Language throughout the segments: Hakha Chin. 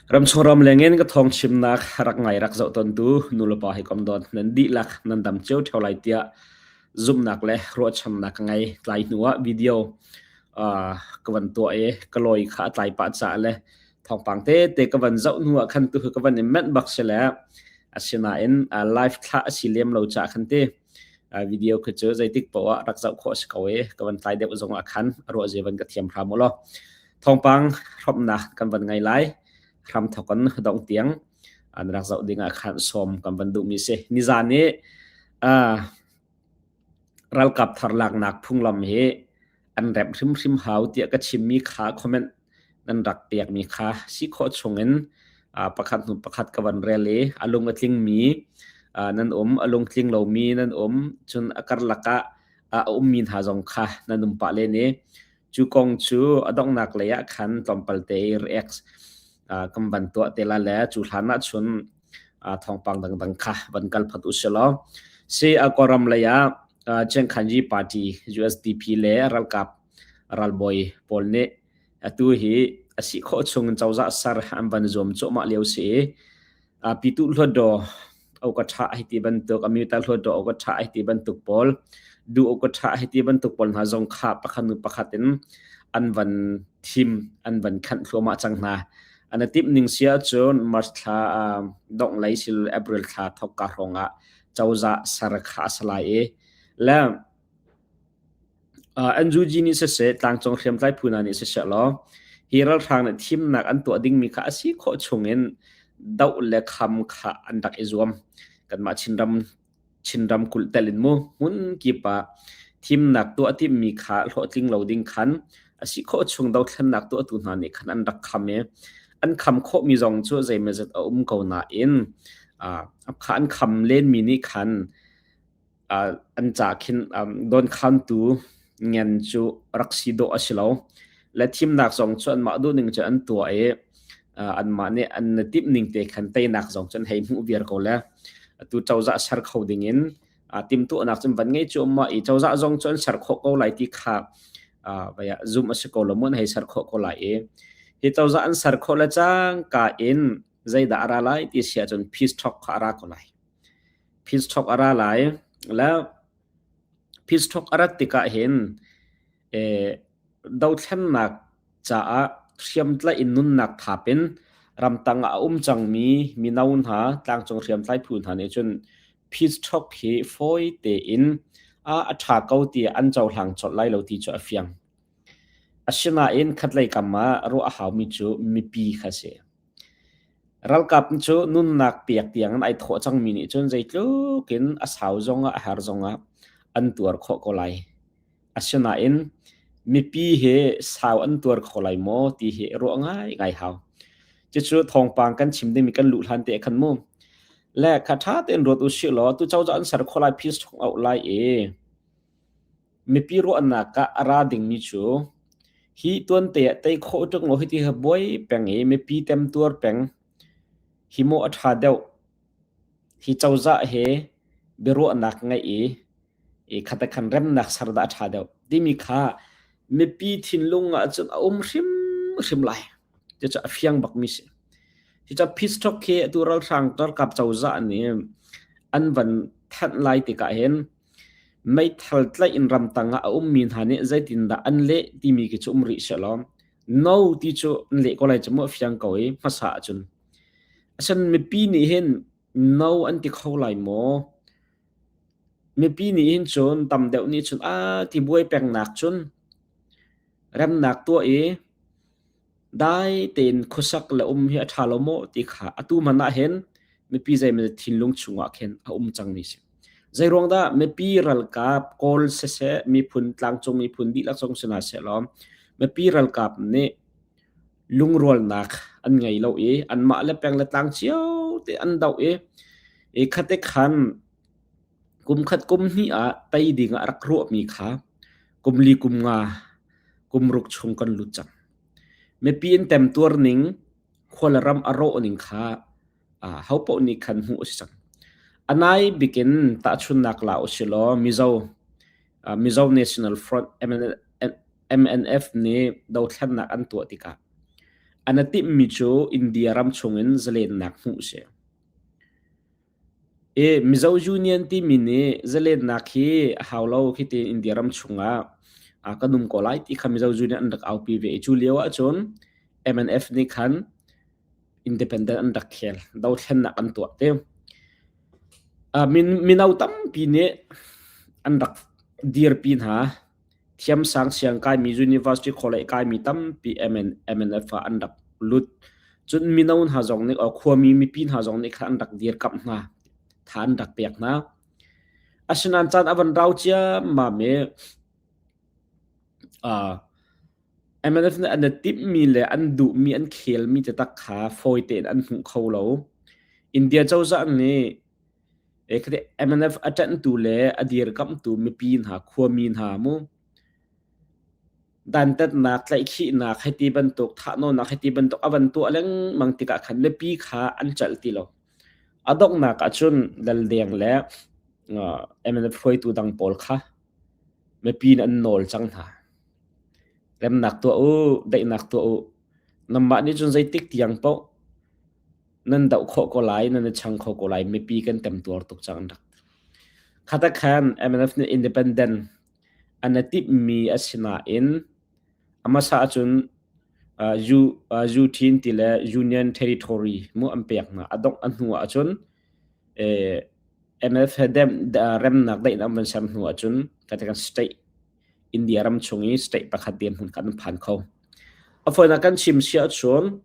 Ramchung ramleng in ka thawng chimnak rak ngai rak zoh tawntu nulepa hi kom dawt nan dihlak nan dam cio ṭheo lai tiah zumhnak le ruahchannak ka ngei. Tlai hnu ah video ka van tuah i ka lawi kha a tlai pah caah le thawngpang tete ka van zoh hnu ah khan tu ka van i menh bak si le asinain live thlah a si lem lo caah khan ti video khi cu zeitik poah ah rak zoh khawh a si ko i ka van tlai deuh zong ah khan ruah zia van ka thiam hram u law. Thawngpang hrawmnak kan van ngei lai. Hram thawk in dongh tiang an rak zoh ding ah khan sawm kan van duhmi si. Nizan i ralkap thar laknak phunglam hi an remh hrimhrim hau tiah ka chimmi kha comment nan rak pekmi kha si khawh chungin pakhat hnu pakhat ka van rel i a lung a tlingmi nan um, a lungtling lomi nan um, cun a karlak ah a ummi hna zong kha nan um pah len i Cu kong cu a donghnak lei ah khan tlawmpal te i react kan van tuah te la le cu hlan ah cun thawngpang dangdang kha van kal phat u silaw. Si Kawlram lei ah Chiangkhanji Party USDP le ralkap ralbawi pawl nih atu hi a si khawh chung in cozah ser an van zuam cuahmah lio si i Pyituh Hluttaw awka hei ti bantuk, Amyota Hluttaw awka hei ti bantuk pawl, duh awka hei ti bantuk pawl hna zong kha pakhat hnu pakhat in an van thim, an van khanh thluahmah cang hna. An i timh ning si ahcun March thla dongh lei sil April thla thawkka hrawng ah cozah ser kha a si lai i le NUG nih siseh, tlangcung hriamtlai phu hna nih siseh law hi ralhrang nih thimnak an tuah dingmi kha a si khawh chungin doh le kham kha an rak i zuam. Kanmah Chinram Chin ramkulh tel in mu hmun kip ah thimnak tuah timmi kha hlawhtling lo ding khan a si khawh chung dothlennak tuahtu hna nih khan an rak kham i an kham khawhmi zong cu zeimawzat a um ko nain kha an kham lenmi nih khan an ca khin dawnkhantu ngen cu rak si dawh a si lo. Le thimnak zong cu anmah duhning cu an tuah i anmah nih an timh ning te khan teinak zong cu an hei hmuh viar ko le atu cozah ser kho ding in timhtuahnak cun van ngei cu ma i cozah zong cu an ser khawh ko lai ti kha vaya zum a si ko lo mu an hei ser khawh ko lai i hi cozah an ser khawh le cangka in zeidah a ra lai ti si ahcun peace talk kha a ra ko lai. Peace talk a ra lai. Le peace talk a rat tikah hin dothlennak caah hriamtlaih in nunnak thap in ramtang ah a um cangmi mino hna tlangcung hriamtlai phu hna nih cun peace talk hi fawi tein a ṭha ko tiah an cohlang colh lai lo ti cu a fiang. Asinain khatlei kam ah ruah a haumi cu mipi kha a si. Ralkap cu nunnak pek tiang in ai thawh cangmi nih cun zeitluk in a sau zongah a har zongah an tuar khawh ko lai. Asinain mipi hi sau an tuar kho lai maw ti hi ruah ngaingai hau. Cucu thawngpang kan chim dingmi kan luh hlan te khan mu. Le kha ṭha tein ruat usih law tu cozah an ser khawh lai peace chung auh lai i Mipi ruahnak ah a ra dingmi cu hi tuante ah tei khawh ṭung law hiti hi buai peng i mipi temtuar peng hi maw a ṭha deuh. Hi cozah he biaruahnak ngeih i i khat khan remnak ser dah a ṭha deuh timi kha mipi thinlung ah cun a um hrimhrim lai. Cucu a fiang bakmi si. Cucaah peace talk khi atu ralhrang ralkap cozah nih an van thanh lai tikah hin Meithal tlaih in ramtang ah a ummi hna nih zeitindah an leh timi khi cu um rih sehlaw no ti cu an leh ko lai cu mu a fiang ko i hmasa ahcun. Asan mipi nih hin no an ti kho lai maw? Mipi nih hin cun tam deuh nih cun aa ti buai pengnak cun remnak tuah i Dai tein khuasak le um hi a ṭha lo maw ti kha atu hmanh ah hin mipi zeimaw thinlung chungah khin a um cangmi si. Zeiruang dah mipi ralkap Kawl siseh miphun tlangcung miphun dihlak zong si hna sehlaw mipi ralkap nih lungrualnak an ngei lo i anmah le peng le tlang cio te an doh i i khate khan kum khat kum hnih ah tei ding ah rak ruahmi kha kum li kum nga kum ruk chung kan lut cang. Mipi in temtuar ning, khua le ram a rawh ning kha hopaoh nih khan hmuh a si cang. A nai bikin tahchunnak la usilaw Mizo Mizo National Front MNF nih dothlennak an tuah tikah. An i timhmi cu India ram chungin zalennak hmuh a si. I Mizo Union timi nih zalennak hi a hau lo khi tiin India ram chungah kan um ko lai ti kha Mizo Union an rak aupi ve i cu lio ahcun MNF nih khan independent an rak khel, dothlennak an tuah ti. Mino tampi nih an rak dirpi hna. Thiamsang siang kaimi university college kaimi tampi MNF ah an rak lut. Cun mino hna zong nih khuami mipi hna zong nih khan an rak dirkamh hna. Tha an rak pek hna. Asinain caan a van rau ciammam i MNF nih an i timhmi le an duhmi an khelmi taktak kha fawi tein an hmu kho lo. India cozah nih MNF a ṭanhtu le a dirkamhtu mipi hna, khuami hna mu dantatnak, tlaihkhihnak hei ti bantuk, thahnawnnak hei ti bantuk a van tuah lengmang tikah khan mipi kha an celh ti lo. A donghnak ahcun Laldeng le MNF hruaitu dang pawl kha mipi nih an nawl cang hna. Remnak tuah u, daihnak tuah u. Nanmah nih cun zeitik tiang paoh nan doh khawh ko lai, nan i chang kho ko lai, mipi kan temtuar tuk cang an rak ti. Khata khan MNF nih independent an i timhmi a si nain a hmasa ahcun uh, U, uh, UTIN ti le Union Territory mu an pek hna. A dongh a hnu ahcun eh, MNF he dem, remnak daihnak an van ser hnu ahcun kata kan state India ram chung i state pakhat dirhmun kha an phan kho. A fawinak kan chim si ahcun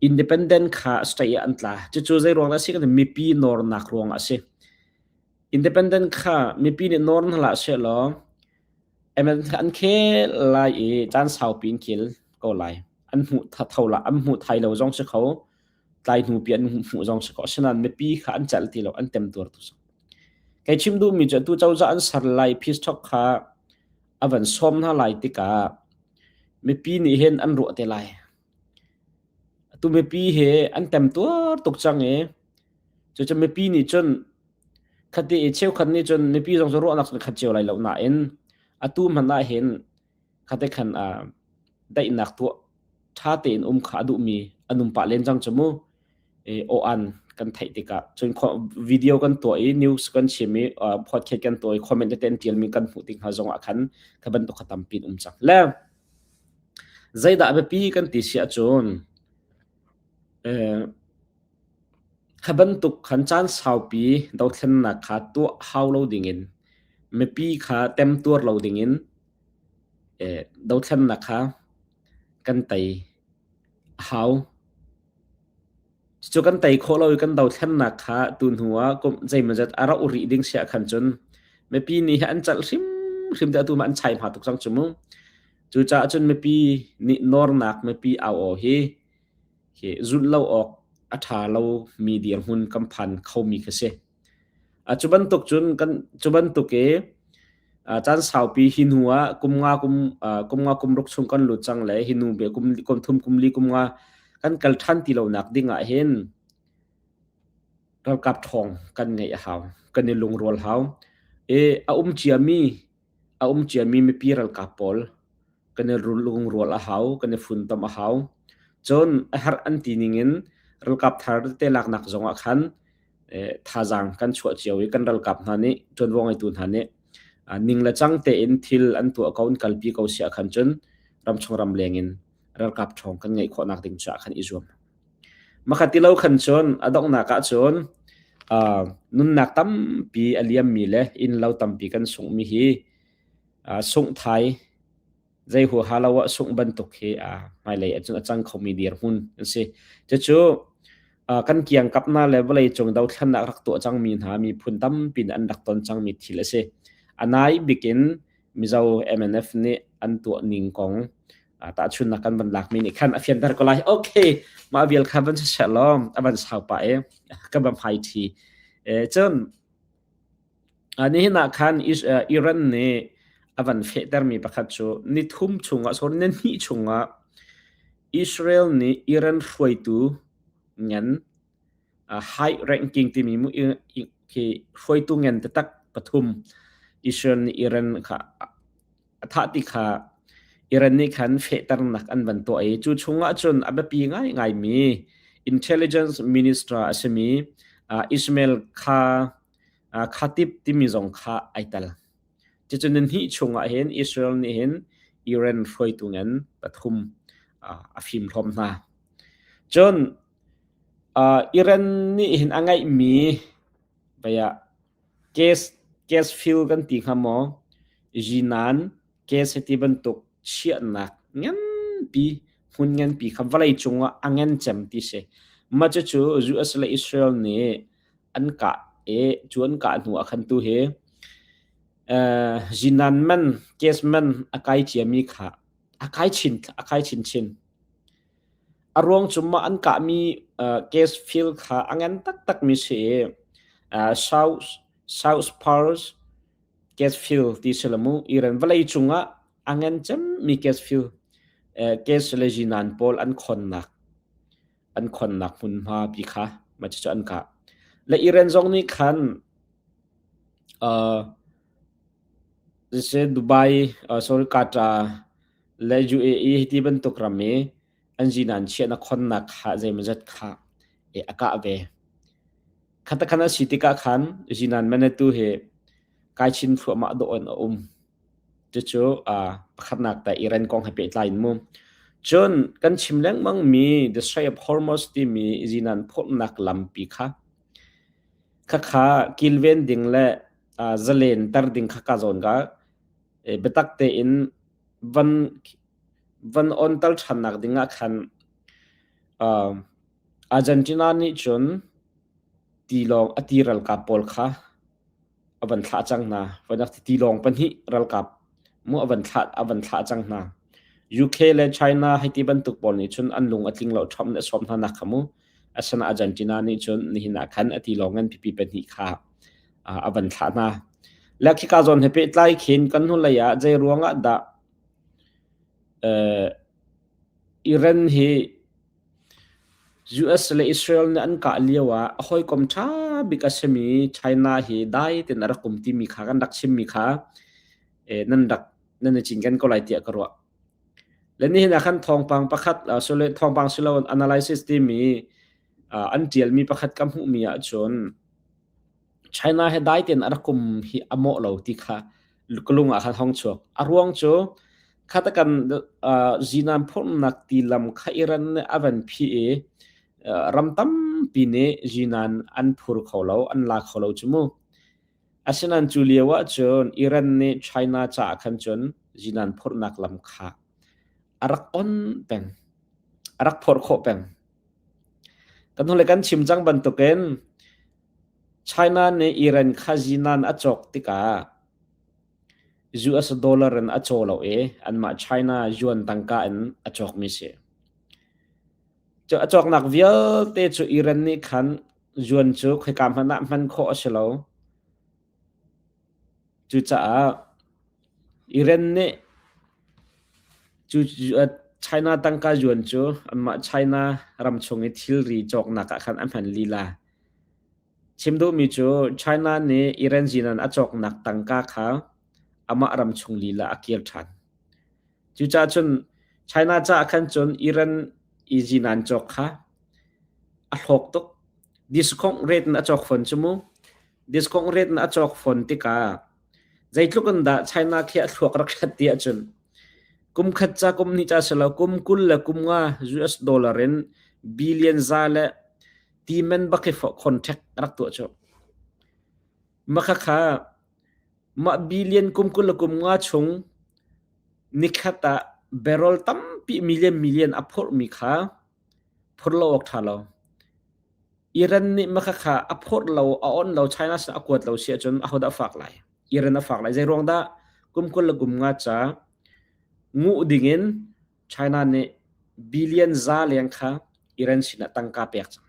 independent kha state ah an tla. Cucu zei ruang dah a si kan mipi nawrnak ruang ah a si. Independent kha mipi nih nawr hna hlah sehlaw an khel lai i caan saupi in khel ko lai. An hmuh tho la, an hmuh thai lo zong si kho, tlai hnu pi an hmuh zong si kho. Asinain mipi kha an celh ti lo, an temtuar tu si. Kei chim duhmi cu atu cozah an ser lai peace talk kha a van sawm hna lai tikah mipi nih hin an ruah te lai. Atu mipi he an temtuar tuk cang i cucu mipi nih cun khati i cheukhat nih cun mipi zong cu ruahnak cun khat cio lai lo nain atu hmanh ah hin khate khan uh, daihnak tuah ṭha tein um kha a duhmi an um pah len cang cu mu. aw-an kan theih tikah cun video kan tuah i news kan chim i podcast kan tuah i comment tete an ṭialmi kan hmuh tik hna zongah khan kha bantuk kha tampi an um cang. Le zeidah a biapi kan ti si ahcun kha bantuk khan caan saupi dothlennak kha tuah hau lo dingin mipi kha temtuar lo dingin dothlennak kha kan tei a hau. Cucu kan tei khawh lo i kan dothlennak kha tuhnu ah kum zeimawzat a rauh rih ding si ahkhan cun mipi nih hi an celh hrimhrim te atu ma an chai hma tuk cang cu mu. Cucaah cun mipi nih nawrnak mipi au aw hi hi zulh lo awk a ṭha lo mi dirhmun kan phan khomi kha si. Cu bantuk cun kan cu bantuk i caan saupi hi hnu ah kum nga kum kum nga kum ruk chung kan lut cang le hi hnu kum kum thum kum li kum nga kan kal ṭhan ti lonak ding ah hin ralkap ṭhawng kan ngeih a hau. Kan i lungrual hau. I a um ciami a um ciami mipi ralkap pawl kan i lungrual a hau, kan i funtom a hau. Cun a herh an ti ning in ralkap thar tete laknak zong ah khan thazaang kan chuah cio i kan ralkap hna nih ṭuanvo ngeitu hna nih ning le cang tein thil an tuah ko an kalpi ko si ahkhan cun ramchung ramleng in ralkap ṭhawng kan ngeih khawhnak ding caah khan i zuam. Makhat ti lo khan cun a donghnak ah cun nunnak tampi a liammi le innlo tampi kan sunghmi hi sungh thai zei huaha lo ah sungh bantuk hi hmailei ahcun a cang khomi dirhmun an si. Cucu kan kiangkap hna le vawleicung dothlennak rak tuah cangmi hna miphun tampi nih an rak ton cangmi thil a si. A nai bik in Mizo MNF nih an tuah ning kong tahchunnak kan van lakmi nih khan a fianter ko lai. Okay, mah vial kha van siseh law a van sau pah i ka va hmai ṭhi. Cun Nihin ah khan Iran nih a van fehtermi pakhat cu nithum chungah sorry nihnih chungah Israel nih Iran hruaitu ngan high ranking timi mu khi hruaitu ngan taktak pathum Israel nih Iran kha a thah ti kha. Iran nih khan fehternak an van tuah i cu chungah cun a biapi ngaingaimi intelligence minister a simi Ismail Kha Khatib timi zong kha ai tel. Cucu nihnih chungah hin Israel nih hin Iran hruaitu ngan pathum a fimhlawm hna. Cun Iran nih hin a ngeihmi bia gas gas field kan ti hnga maw Jinan gas hiti bantuk chiahnak nganpi hmun nganpi kha vawlei cungah a ngan cem ti si. Mah cucu US le Israel nih an kah i cu an kah hnu ah khan tu hi zinan man gas man a kai ciami kha a kai chin a kai chinchin. A ruang cu mah an kahmi gas field kha a ngan taktakmi si i South South Pars gas field ti si la mu Iran vawlei cungah a ngan cemmi gas field gas le zinan pawl an khonnak an khonnak hmunhma pi kha mah cucu an kah. Le Iran zong nih khan uh, Dubai, uh, sorry, Qatar le UAE hi ti bantuk ram i an zinan chiahnak khonnak kha zeimawzat kha e a kah ve. Khatakhan a si tikah khan zinan manatu hi kai chin thluahmah dawh in a um. Cucu pakhatnak te Iran kong he pehtlai in mu. Cun kan chim lengmangmi the Strait of Hormuz timi zinan phawtnak lampi kha khakha kilven ding le zalen ter ding kha ka zawn ka biatak tein van van on tal ṭhannak ding ah khan Argentina nih cun tilawng a ti ralkap pawl kha a van thlah cang hna. Tilawng pahnih ralkap mu a van thlah a van thlah cang hna. UK le China hei ti bantuk pawl nih cun an lung a tling lo Trump nih a sawm hna nak kha mu. Asana Argentina nih cun nihin ah khan a tilawng ngan pipi pahnih kha a van thlah hna. Le khika zawn he pehtlai khin kan hnulei ah zei ruang ah dah Iran hi US le Israel nih an kah lio ah a hawikom ṭha bik a simi China hi dai tein a rak um timi kha kan rak chimmi kha nan rak nan i cinken ko lai tiah ka ruah. Le nihin ah khan thawngpang pakhat thawngpang siloin analysis timi an ṭialmi pakhat ka hmuhmi ahcun China he dai tein a rak um hi a mawh lo ti kha ka lung ah khan hong chuak. A ruang cu khatakan zinan phurhnak tilam kha Iran nih a van phih i ram tampi nih zinan an phur kho lo, an la kho lo cu mu. Asinain cu lio ah cun Iran nih China caah khan cun zinan phurhnak lam kha a rak on peng. A rak phorh khawh peng. Kan hnulei kan chim cang bantukin China nih Iran kha zinan a cawk tikah US dollar in a caw lo i anmah China yuan tangka in a cawkmi si. Cu a cawknak vialte cu Iran nih khan yuan cu khoika hmanh ah hman khawh a si lo. Cucaah Iran nih cu China tangka yuan cu anmah China ram chung i thilri cawknak ah khan a hman lila. Chim duhmi cu China nih Iran zinan a cawknak tangka kha amah ram chung lila a kir ṭhan. Cucaah cun China caah khan cun Iran i zinan cawk kha a hlawk tuk. Discount rate in a cawk fawn cu mu. Discount rate in a cawk fawn tikah zeitluk in dah China khi a thluak rak hlat ti ahcun kum khat ca kum hnih ca si lo kum 20 le kum nga US dollar in billion za le ti man bak hi contract rak tuah cu. Mah khakha mah billion kum 20 le kum nga chung nikhat ah barrel tampi million million a phurhmi kha phur lo awk ṭha lo. Iran nih mah khakha a phurh lo, a onh lo, China sin a kuat lo si ahcun ahodah a fak lai? Iran a fak lai. Zei ruang dah kum 20 le kum nga ca nguh dingin China nih billion za leng kha Iran sinah tangka pek cang.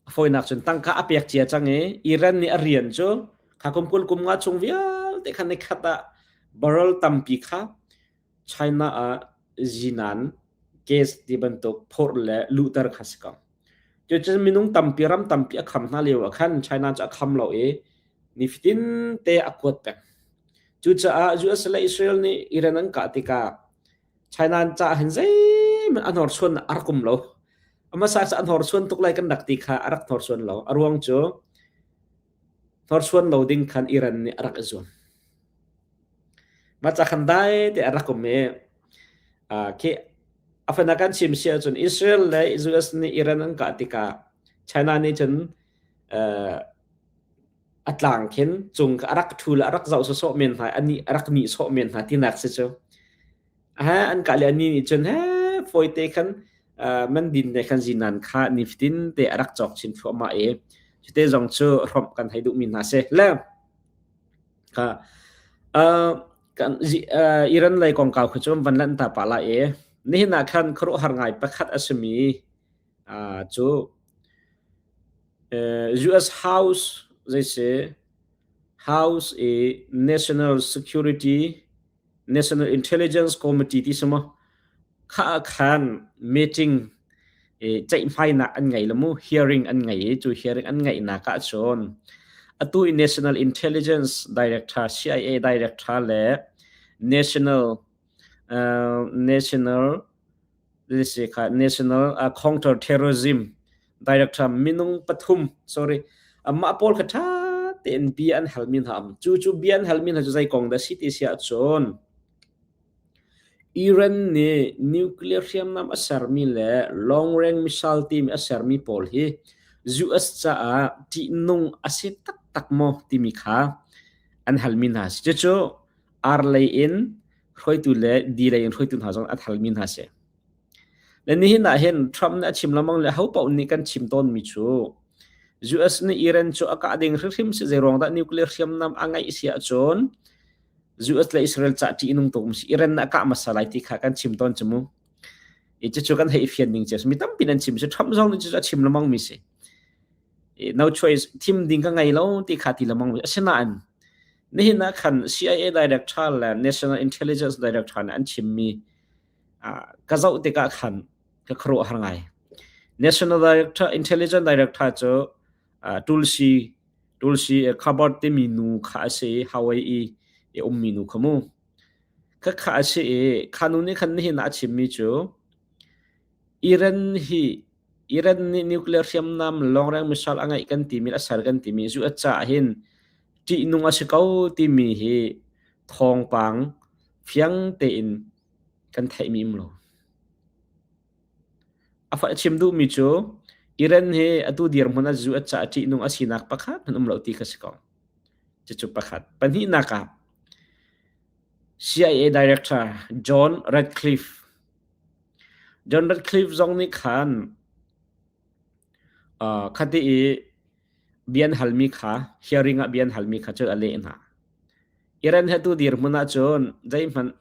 A fawinak cun tangka a pek cia cang i Iran nih a rian cu kha kum 20 kum nga chung vialte khan nikhat ah barrel tampi kha China ah zinan gas ti bantuk phorh le luhter kha si ko. Cucu minung tampi ram tampi a kham hna lio ah khan China cu a kham lo i nifatin te a kuat peng. Cucaah US le Israel nih Iran an kah tikah China caah hin zeihmanh a hnorsuan a rak um lo. A hmasa cu a hnorsuan tuk lai kan rak ti kha a rak hnorsuan lo. A ruang cu hnorsuan lo ding khan Iran nih a rak i zuam. Mah ca khan dai te a rak um i khi a fana kan chim si ahcun Israel le US nih Iran an kah tikah China nih cun a tlang khin cung a rak ṭhu le a rak zoh sawsawh men hna a nih a rak nih sawh men hna tinak si cu. Ha an kah le ani nih cun he fawite khan man din ne khan zinan kha nifatin te a rak cawk chin thluahmah i cute zong cu hrawmh kan hei duhmi hna si. Le kha kan Iran lei kongkau khu cu van lanh ta pah lai i nihin ah khan khuaruahhar ngai pakhat a simi cu US House zeisi House i National Security National Intelligence Committee ti si maw kha ah khan meeting ceihmainak an ngei lo mu hearing an ngei i cu hearing an ngeihnak ah cun atu i National Intelligence Director CIA Director le National National National Counter Terrorism Director minung pathum sorry amah pawl kha ṭha tein bia an halmi hna um cu cu bia an halmi hna cu zei kong dah si ti si ahcun Iran nih nuclear hriamnam a sermi le long range missile timi a sermi pawl hi US caah ṭihnung a si taktak maw timi kha an halmi hna a si. Cucu R lei in hruaitu le D lei in hruaitu hna zong an halmi hna a si. Le nihin ah hin Trump nih a chim lengmang le hopaoh nih kan chim tawnmi cu US nih Iran cu a kah ding hrimhrim si zeiruang dah nuclear hriamnam a ngeih si ahcun US le Israel cah ṭih nung tuk si Iran nih a kah hmasa lai ti kha kan chim tawn cu mu. I cucu kan hei fian ning cu mi tampi nan chim si Trump zong nih cucu a chim lengmang mi si. No choice thim ding ka ngei lo ti kha ti lengmang mi asinain nihin ah khan CIA director le National Intelligence Director nih an chimmi ka zoh tikah khan ka khuaruahhar ngai. National Director Intelligence Director cu Tulsi Tulsi Gabbard timi nu kha a si i Hawaii i i ummi nu kha mu. Kha kha a si i kha nu nih khan nihin ah a chimmi cu Iran hi Iran nih nuclear hriamnam long-range missile a ngeih kan timi a ser kan timi zu a caah hin ṭihnung a si ko timi hi thawngpang fiang tein kan theihmi um lo. A chim duhmi cu Iran hi atu dirhmun ah zu a caah ṭihnung a sinak pakhat hmanh um lo ti kha si ko. Cucu pakhat. Pahnihnak ah CIA Director John Ratcliffe John Ratcliffe zong nih khan khati i bia an halmi kha hearing ah bia an halmi kha cu a leh hna. Iran he tu dirhmun ahcun zeihmanh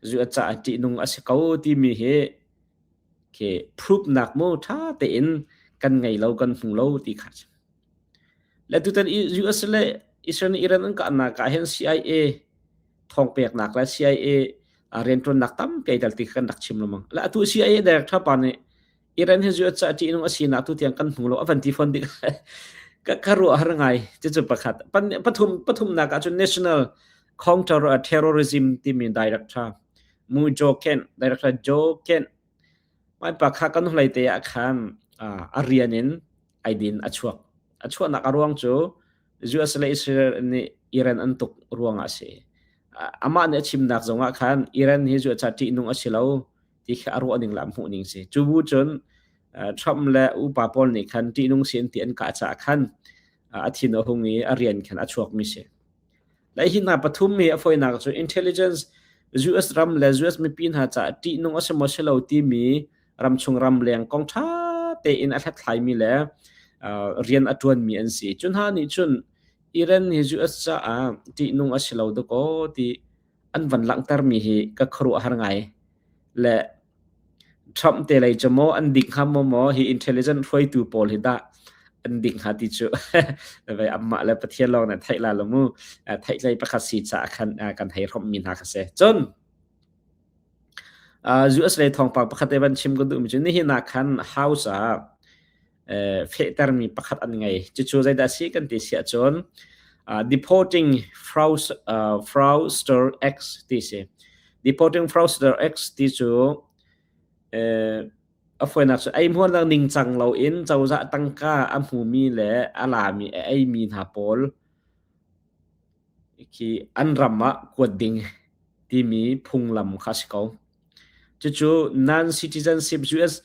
zu a caah ṭihnung a si ko timi hi khi proof-nak mu ṭha tein kan ngei lo kan hmu lo ti kha a Le tutan US le Israel nih Iran an kahnak ah hin CIA thawngpeknak le CIA rianṭuannak tampi ai tel ti kha kan rak chim lengmang. Le atu CIA director pa nih Iran hi US caah ṭihnung a sinak tu tiang kan hmu lo a van ti fawn dik ka ka ruah har ngai cucu pakhat pathum pathumnak ahcun National Counter Terrorism timi director Mu Joe Kent director Joe Kent mai pa kha kan hlei te ah khan a rian in ai din a chuak a chuahnak a ruang cu US le Israel nih Iran an tuk ruangah a si amah nih a chimnak zongah khan Iran hi cu ca ṭihnung a si lo ti kha a ruah ning le a hmuh ning si. Cu bu cun Trump le upa pawl nih khan ṭihnung sin ti an kah caah khan a thin a hung i a rian khan a chuakmi si. Le hi hna pathum hi a fawinak cu intelligence US ram le US mipi hna caah ṭihnung a si maw si lo timi ramchung ramleng kong ṭha tein a hlathlaimi le rian a ṭuanmi an si. Cu hna nih cun Iran hi US caah ṭihnung a si lo dakaw ti an van langhtermi hi ka khuaruahhar ngai. Le Trump te lei cu maw an dik hnga maw maw hi intelligent hruaitu pawl hi dah an dik hnga ti cu vei amah le Pathian lawng nih theih la lo mu theihtlei pakhat si caah khan kan hei hrawmhmi hna kha si. Cun US lei thawngpang pakhat te van chim ka duhmi cu nihin ah khan House ah fehtermi pakhat an ngei. Cucu zeidah si kan ti si ahcun. Deporting Fraudster Acts ti si. Deporting Fraudster Acts ti cu a fawinak cu eihmuan le ningcang loin cozah tangka a hmumi le a lami a eimi hna pawl khi an ram ah kuat ding timi phunglam kha a si ko. Cucu non-citizenship US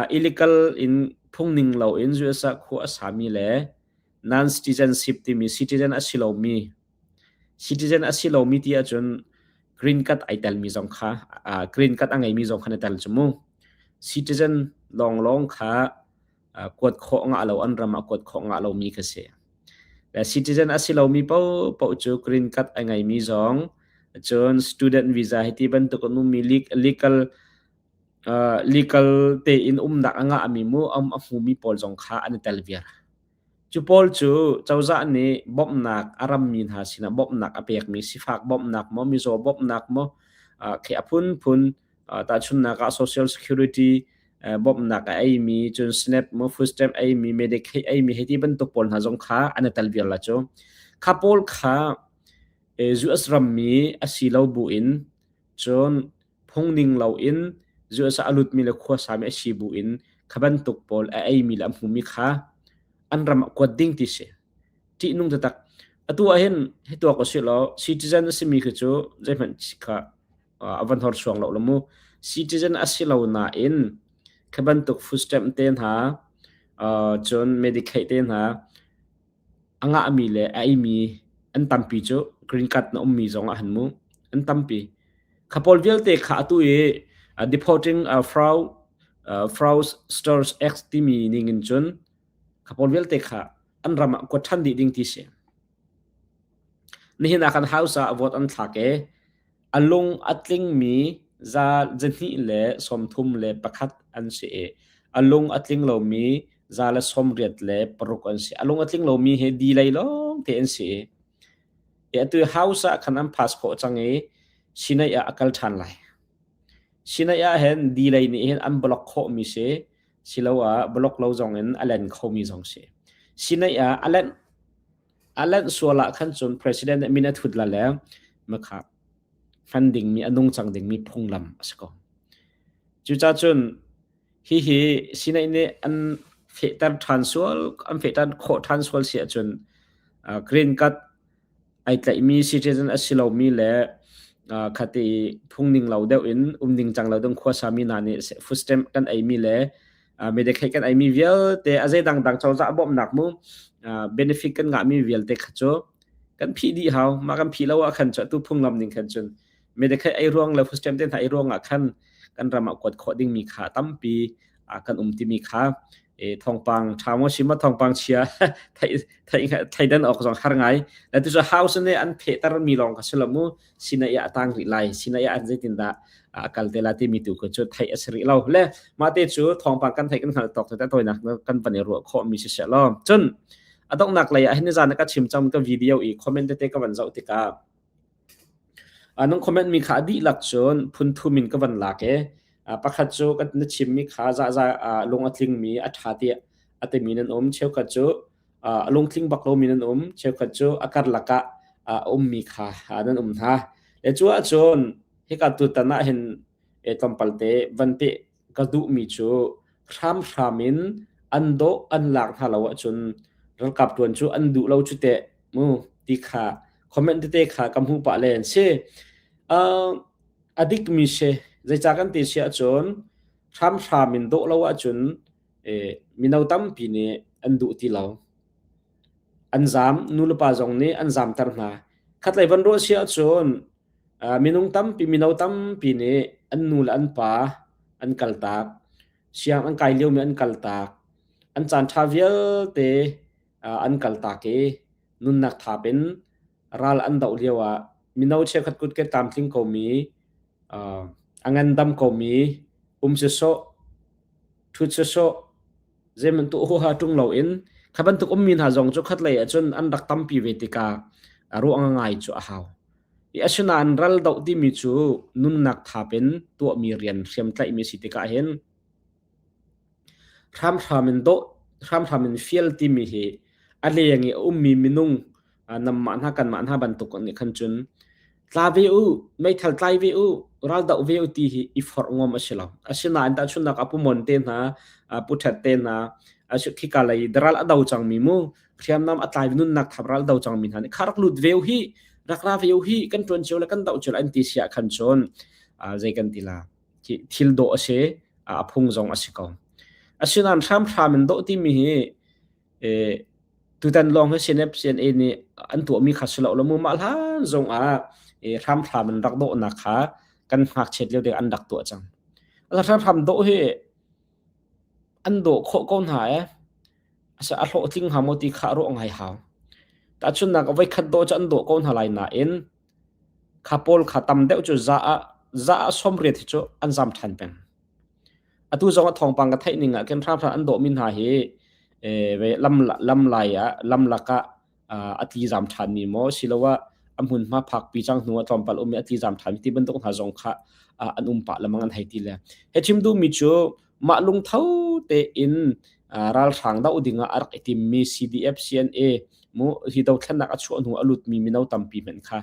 illegal in phungning loin US ah khua a sami le non-citizenship timi citizen a si lomi citizen a si lomi ti ahcun green card ai telmi zong kha green card a ngeimi zong kha na tel cu mu. Citizen lawnglawng kha kuat khawh ngah lo an ram ah kuat khawh ngah lomi kha si. Le citizen a si lomi paohpaoh cu green card a ngeimi zong cun student visa hi ti bantuk an ummi legal legal tein umnak a ngahmi mu a hmumi pawl zong kha an i tel viar. Cu pawl cu cozah nih bawmhnak a rammi hna sinah bawmhnak a pekmi sifak bawmhnak maw mizaw bawmhnak maw khi a phunphun tahchunhnak ah Social Security bawmhnak a eimi cun SNAP maw food stamp eimi Medicaid eimi hei ti bantuk pawl hna zong kha an i tel viar la cu. Kha pawl kha US rammi a si lo buin cun phungning loin US ah a lutmi le khuasami a si buin kha bantuk pawl a eimi le a hmumi kha an ram ah kuat ding ti si. Ṭihnung taktak. Atu ah hin hi tuak usih law citizen a simi khi cu zeihmanh kha a van horsuang lo mu. Citizen a si lo nain kha bantuk food stamp te hna cun Medicaid te hna a ngahmi le a eimi an tampi cu green card na ummi zong ah han mu an tampi. Kha pawl vialte kha atu i deporting fraud fraudsters act timi ning in cun kha pawl vialte kha an ram ah kuat ṭhan dih ding ti si. Nihin ah kan house ah vote an thlak i A lung a tlingmi 231 an si i a lung a tling lomi 86 an si. A lung a tling lomi hi di lei lawngte an si i atu House ah khan an pass khawh cang i Senate ah a kal ṭhan lai. Senate ah hin di lei nih hin an block khawhmi si, siloah block lo zong in a len khomi zong si. Senate ah a lent A lanh sual ah khan cun president nih min a thut la le makha hman dingmi a nungcang dingmi phunglam a si ko. Cucacun hihi Senate nih an fehter ṭhan sual an fehter khawh ṭhan sual si ahcun green card ai tlaihmi citizen a si lomi le khati phungning lo deuh in um ningcang lo ding khuasami hna nih food stamp kan eimi le Medicaid kan eimi vialte a zei dangdang cozah bawmhnak mu benefit kan ngahmi vialte kha cu kan phih dih hau. Mah kan phih lo ah khan cu atu phunglam ning khan cun Medicaid ei ruang le food stamp te hna ei ruang ah khan kan ram ah kuat khawh dingmi kha tampi kan um timi kha thawngpang ṭha maw si maw thawngpang chia theidan awk zong har ngai. Le tu cu house nih an phehter mi lawng kha si lo mu. Sinai ah a tang rih lai Sinai ah zeitindah a kal te la timi tu cu theih a si rih lo le mah te cu thawngpang kan theih kan hngalh tawk te tawinak kan van i ruah khawh mi si seh law cun a donghnak lei ah hin zan ka chim cang ka video i comment tete ka van zoh tikah nung comment mi kha a dihlak cun phun thum in ka van lak e pakhat cu kan na chim mi kha za za lung a tling mi a tha ti a timi nan um cheukhat cu a lungtling bak lomi nan um cheukhat cu a karlak ah a ummi kha nan um hna le cu ahcun hika tutan ah hin tlawmpal te van peh ka duhmi cu hramhram in an dawh an lak hna lo ahcun ralkap tuan cu an duh lo cu teh mu ti kha comment tete kha ka hmuh pah len si a dikmi si zeicah kan ti si ahcun hramhram in dawh lo ahcun mino tampi nih an duh ti lo. An zaam, nulepa zong nih an zaamter hna. Khatlei van ruah si ahcun minung tampi, mino tampi nih an nu le an pa an kaltak. Siang an kai liomi an kaltak. An caan ṭha vialte an kaltak i nunnak thap in ral an doh lio ah mino cheukhat kutke tlamtling komi, a ngandam komi um sisawh, ṭhut sawsawh zeibantuk huaha ṭung loin kha bantuk ummi hna zong cu khatlei ahcun an rak tampi ve tikah ruah ngai cu a hau. I asinain ral doh timi cu nunnak thap in tuahmi rian hriamtlaihmi si tikah hin hramhram in doh hramhram in fial timi hi a leng i a ummi minung. Namah hna kanmah hna bantuk nih khan cun tla ve u, meithal tlai ve u, raldoh ve u ti hi i forh ngom a si lo. Asinain tahchunhnak ah Pu Mon te hna, Pu Ṭhet te hna, khika lei ral a do cangmi mu, hriamnam a tlai nunnak thap ral do cangmi hna nih kha rak lut ve u hi, rak ra ve u hi, kan ṭuan cio le kan doh cio le an ti si ah khan cun zei kan ti la, thil dawh a si, a phung zong a si ko. Asinain hramhram in doh timi hi Tutan lawng hi CNF CNA nih an tuahmi kha si lo lo mu mah hlan zong ah hramhram in rak dawhnak kha kan ngakchiat lio te an rak tuah cang. Hramhram dawh hi an dawh khawh ko hna ee. A hlawhtling hnga maw ti kha ruah ngai hau. Tahchunhnak ah voikhat dawh cu an dawh ko hna lai nain kha pawl kha tam deuh cu za ah za ah 80 hi cu an zam ṭhan peng. Atu zong ah thawngpang ka theih ning ah khin hramhram an dawhmi hna hi lam lam lai ah lam lakah a tlizam ṭhanmi maw siloah a hmunhma phakpi cang hnu ah tlawmpal um i a tlizam ṭhanmi ti bantuk hna zong kha an um pah lengmang an hei ti le. He chim duhmi cu mah lungtho tein ralhrang doh ding ah a rak i timmi CDF CNA mu hi dothlennak a chuah hnu a lutmi mino tampi hmanh kha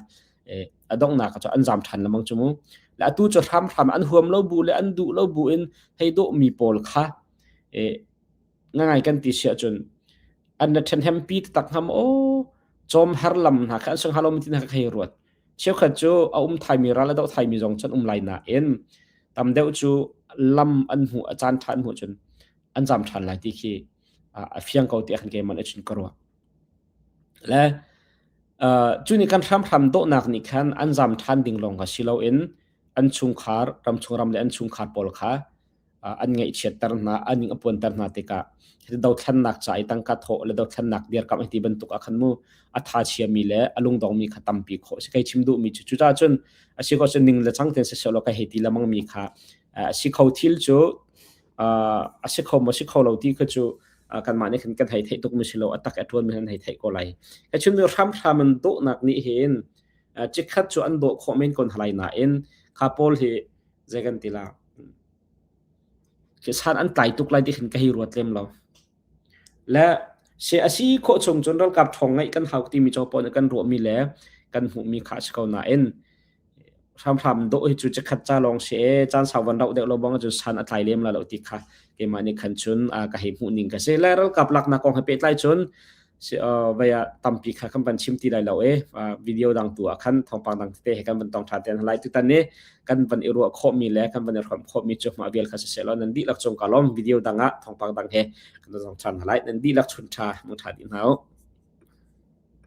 a donghnak cu an zam ṭhan lengmang cu mu. Le atu cu hramhram an huam lo bu le an duh lo bu in hei dawhmi pawl kha ngangai kan ti si ahcun an na ṭhenhem pi taktak hnga maw cawm har lam hna kha an sung halo ti hna kha hei ruat. Cheukhat cu a um thaimi ral a doh thaimi zong cun um lai nain tam deuh cu lam an hmuh a caan ṭha an hmuh cun an zam ṭhan lai ti khi a fiang ko ti khan keimah nih cun ka ruah. Le cu nih kan hramhram dawhnak nih khan an zam ṭhan ding lawng kha si loin an chungkhar, ramchung ram le an chungkhar pawl kha an ngaihchiatter hna, an ing a puanter hna tikah dothlennak ca i tangka thawh le dothlennak dirkamh ti bantuk ah khan mu a tha chiami le a lungdongmi kha tampi khawh si. Kai chim duhmi cu cucaah cun a si ko cun ning le cang tein siseh law ka hei ti lemang mi kha a si kho thil cu a si kho maw si kho lo ti kha cu kanmah nih khan kan hei theih tuk mi si lo a tak a ṭuan mi han hei theih ko lai. Ka chim mi hramhram an dawhnak nih hin cikhat cu an dawh khawh men kon halai nain kha pawl hi zei kan ti la khi san an tlai tuk lai ti khin ka hei ruat lem lo. Le se a si khawh chung cun ralkap ṭhawng ngeih kan hau timi caw pawl nih kan ruahmi le kan hmuhmi kha a si ko nain hramhram dawh hi cu chikkhat ca lawng si ee caan sau van rauh deuh lo bang cun san a tlai lem la lo ti kha keimah nih khan cun ka hei hmuh ning ka si. Le ralkap laknak kong he pehtlai cun si vei ah tampi kha kan van chim ti lai lo e video dang tu ah khan thawngpang dang tete he kan van tong ṭhan te lai. Tutan ni kan van i ruah khawhmi le kan van i hrawm khawhmi cu mah vial kha siseh law nan dihlak cung ka lawm. Video dang ah thawngpang dang he kan tong ṭhan hna lai. Nan dihlak chun ṭha mung ṭha dih hna u.